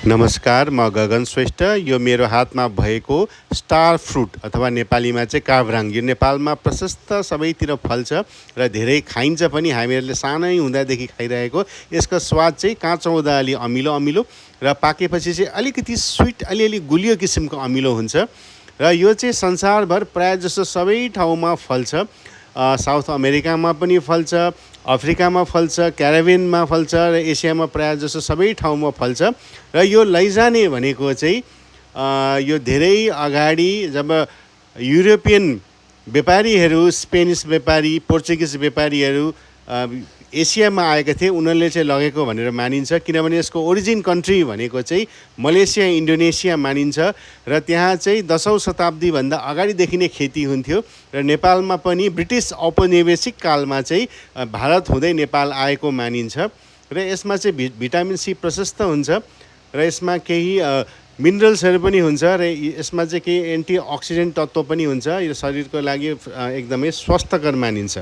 नमस्कार, म गगन श्रेष्ठ। यो मेरो हातमा भएको स्टार फ्रुट अथवा नेपालीमा चाहिँ काभ्राङ, यो नेपालमा प्रशस्त सबैतिर फल्छ र धेरै खाइन्छ पनि। हामीहरूले सानै हुँदादेखि खाइरहेको। यसको स्वाद चाहिँ काँचो हुँदा अलि अमिलो अमिलो र पाकेपछि चाहिँ अलिकति स्विट, अलिअलि गुलियो किसिमको अमिलो हुन्छ र यो चाहिँ संसारभर प्रायःजसो सबै ठाउँमा फल्छ। साउथ अमेरिकामा पनि फल्छ, अफ्रिकामा फल्छ, क्यारिबियनमा फल्छ र एसियामा प्रायःजसो सबै ठाउँमा फल्छ। र यो लैजाने भनेको चाहिँ यो धेरै अगाडि जब युरोपियन व्यापारीहरू, स्पेनिस व्यापारी, पोर्चुगिज व्यापारीहरू एसियामा आएका थिए, उनीहरूले चाहिँ लगेको भनेर मानिन्छ। किनभने यसको ओरिजिन कन्ट्री भनेको चाहिँ मलेसिया, इन्डोनेसिया मानिन्छ र त्यहाँ चाहिँ 10औं शताब्दीभन्दा अगाडिदेखि नै खेती हुन्थ्यो र नेपालमा पनि ब्रिटिस औपनिवेशिक कालमा चाहिँ भारत हुँदै नेपाल आएको मानिन्छ। र यसमा चाहिँ भिटामिन सी प्रशस्त हुन्छ र यसमा केही मिनरल्सहरू पनि हुन्छ र यसमा चाहिँ केही एन्टिअक्सिडेन्ट तत्त्व पनि हुन्छ। यो शरीरको लागि एकदमै स्वस्थकर मानिन्छ।